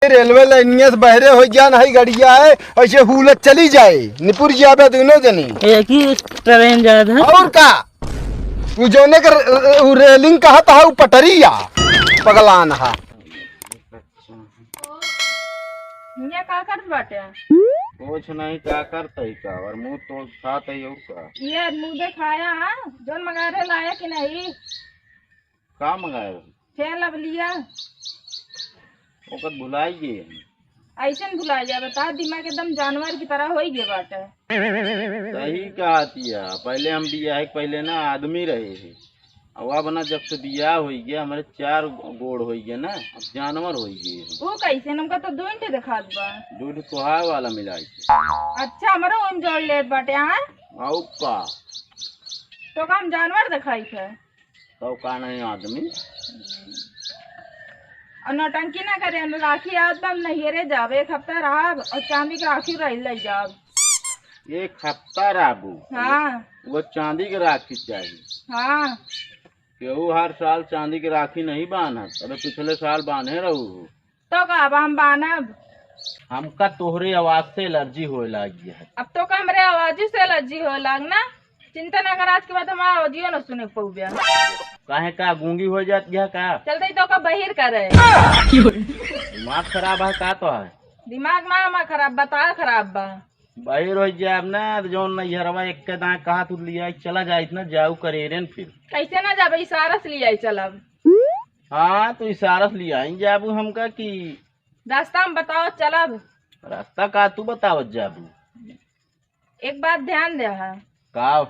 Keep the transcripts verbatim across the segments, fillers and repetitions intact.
रेलवे लाइनिया से बहरे होइ जान है गड़िया है, ऐसे हुलत चली जाए, निपुर जाबे दोनों जनी। एक ही ट्रेन जात है। और का? उ जौने कर, उ रेलिंग कहत है, उ पटरिया पगलान है। हियाँ का करत बाटे? कुछ नहीं, का करतई का, और मुँह तो खात है और का? ये मुँह देखाया, हाँ? जौन मंगाए रहे लाया कि नहीं? का मंगाए रहे? फेर लवलिया। ओकर भुलाई गए। ऐसे न भुलाई जाए, बता, दिमाग एकदम जानवर की तरह होई गए बाटे। सही कहतिया, पहले हम बियाह के पहले ना आदमी रहे हैं, अब, अब ना जब से बियाह होई गया, हमारे चार गोड़ होई गए ना, अब जानवर होई गए। वो कैसे? हमका तो दो ठे दिखात बा। दो ठे तोहार वाला मिलाई के। अच्छा, हमरो ओम जोड़ लेत बाटे, हाँ? आउ का? तो का हम जानवर दिखाई थे? तो का नहीं आदमी? और नौटंकी ना करे, हम राखी याद बा, हम नैहरे जाब, एक हफ्ता रहब और चांदी के राखी रह ले जाब। एक हफ्ता रहबू? हाँ। वो चांदी के राखी चाहिए। हाँ। केहू हर साल चांदी के राखी नहीं बांधत। अबे पिछले साल बांधे रहू। तो का अब हम बांधब? हमका तोहरे आवाज से एलर्जी होए लागी है। अब तो का हमरे आवाजी से एलर्जी होए लाग ना। चिंता ना कर, आज के बाद हमारा आवाजियो ना सुने के पउबे। काहे का गूंगी हो जात गया का? चलते ही तो का बहिर करे। दिमाग खराब है का तो है? दिमाग ना हमार खराब, बता खराब बा। बहिर हो जाब ना, तो जौन नैहरवा एक के दाएं कहा तू लिया चला जाइत ना, जाऊ करेरन फिर। कैसे ना जाबे, इशारा से लिया चलब। हाँ, तो इशारा से लिया जाबू हमका कि रास्ता हम बताओ चलब। रास्ता का तू बतावत जाबू? एक बात ध्यान दे हा। का?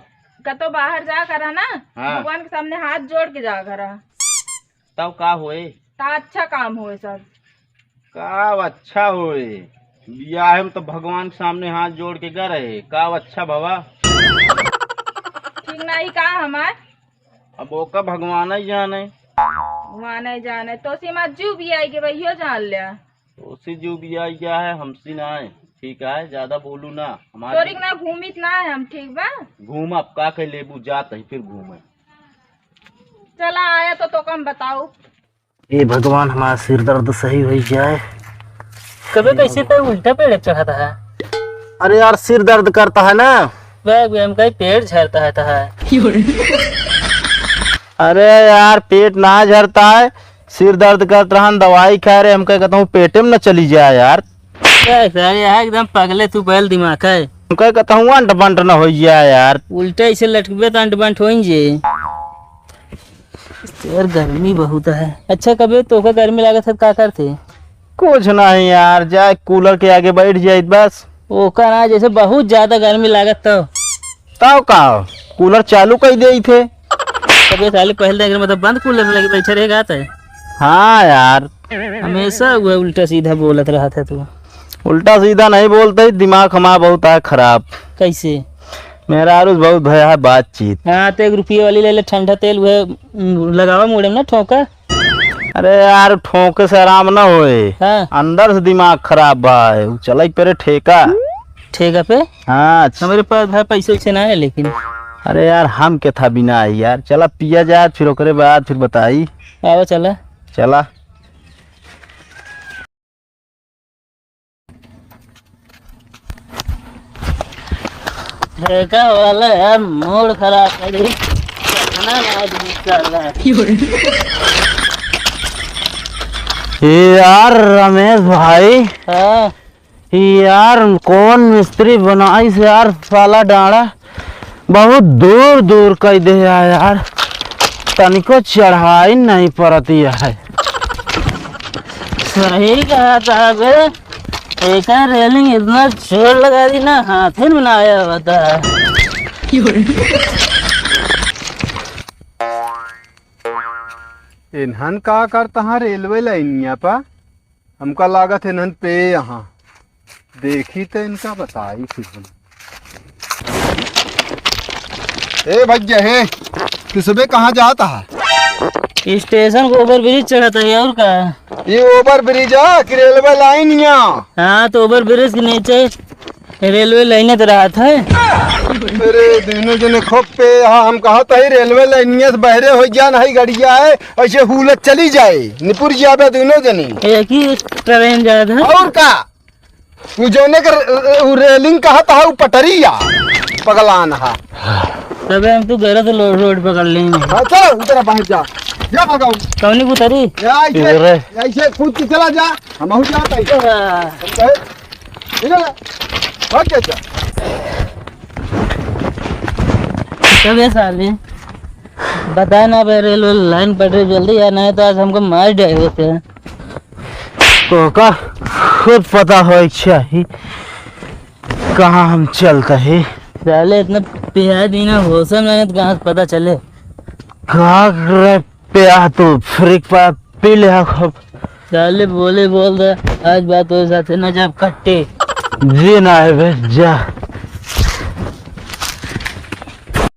कतो बाहर जा करा ना, हाँ। भगवान के सामने हाथ जोड़ के जा करा। तब का होए? ता अच्छा काम होए सब। का अच्छा होए? बियाह में तो भगवान के सामने हाथ जोड़ के गा रहे, का अच्छा भवा? ठीक नाही का हमार? अब ओका भगवान ही जाने। भगवान ही जाने, तो सी मत जू भी आई के भैया जान लिया। तो सी जू भी आई क्या है, हमसे ना है, ठीक है, ज्यादा बोलू ना। हमारे तोरी के ना घूमित ना है हम, ठीक बा? घूम, अब का कह लेबू, जात ही फिर घूमे। चला आया तो, तो कम बताओ। ए भगवान, हमार सिर दर्द सही होइ जाए। कबे कैसे तो उल्टा पेड़ चढ़ता है। अरे यार, सिर दर्द करता है ना। बे, बे, हम कहीं पेट झरता है, तो है। अरे यार, पेट ना झरता है, सिर दर्द करत रहन, दवाई खाए रहे, हमका कहता हूँ पेटे में न चली जाए यार। बे, सर, यार एकदम पगले तू, बैल दिमाग है। हमका कहता हूँ अंट बंट न हो जाए यार। उल्टा ऐसे लटकबे तो अंट बंट होई जे। यार, गर्मी बहुत है। अच्छा, कबे तोका गर्मी लागत है, का करते? कुछ नहीं यार, जाए कूलर के आगे बैठ जाइत बस। ओका ना, जैसे बहुत ज्यादा गर्मी लागत तो। तब का, कूलर चालू कर दे थे। कबे साले पहले देख रहे, मतलब बंद कूलर में लगे बैठे रहेगा तो। हाँ यार। हमेशा वह उल्टा सीधा बोलत रहा था तू। उल्टा सीधा नहीं बोलते, दिमाग हमारा बहुत है खराब। कैसे? मेहरारू से बहुत भया है बातचीत। हाँ, तो एक रुपये वाली ले ले, ठंडा तेल, वह, उम, लगावा मुड़े में ना, ठोंका। अरे यार, ठोंके से आराम ना होए। हाँ। अंदर से दिमाग खराब बा। उ चलाई परे ठेका। ठेका पे? हाँ। हमरे पास भाई पैसे वैसे ना है लेकिन। अरे यार, हम के था बिना आई यार। चला पिया जाए, फिर ओकरे बाद फिर बताई। आवा चला। चला। ठेका वाला यार मूड खराब कर दी। कितना लाज निकाला है। ए यार रमेश भाई। हाँ। ए यार कौन मिस्त्री बनाइस यार, साला डांड़ा बहुत दूर दूर कइ दे यार, तनिको चढ़ाई नहीं परती है। सही कहा था बे, एकर रेलिंग इतना जोर लगा दी ना, हाथे में ना आया होता। इन्हन का करता है रेलवे लाइनिया पर? हमका लागत है इन्हन पे यहाँ देखी तो इनका बताई फिर हम। ए भैया, हे, तू सुबह कहाँ जाता है? स्टेशन को ओवर ब्रिज चढ़ता है और का? ये ओवर ब्रिज है कि रेलवे लाइन यहाँ? हाँ, तो ओवर ब्रिज के नीचे रेलवे लाइन तो रहत है। अरे, दुनो जने खूब पे, हाँ, हम कहत हई रेलवे लाइनिया से बहरे होइ जा, नहीं गड़िया है, ऐसे हुलत चली जाए, निपुर जाबे दुनो जने। एक ही ट्रेन जात है। और का? उ जौने के र-, उ रेलिंग कहत है, उ पटरिया पगलान है। तबे हम तू गलत लो-, रोड पकड़ लेंगे। हाँ, चलो, उतरा बाहर जा। जा भगाओ। कौनी उतरी? या ऐसे, इधर है। ऐसे कूद के चला जा, हम अहू जात है। हाँ। ठीक है? भाग जा, जा। तबे साले, बता ना बे, रेलवे लाइन पटरी जल्दी या नहीं तो आज हमको मार जाएगा। तोहका खुद पता होए के चाही कहाँ हम चलत ही। साले इतना पिया बिना होश में नहीं तो कहाँ से पता चले। का रे पिया, तू फ्री का पी ले खूब। साले बोले बोल दे, आज बात हो साथे ना जब कट्टे। जी ना है बे, जा।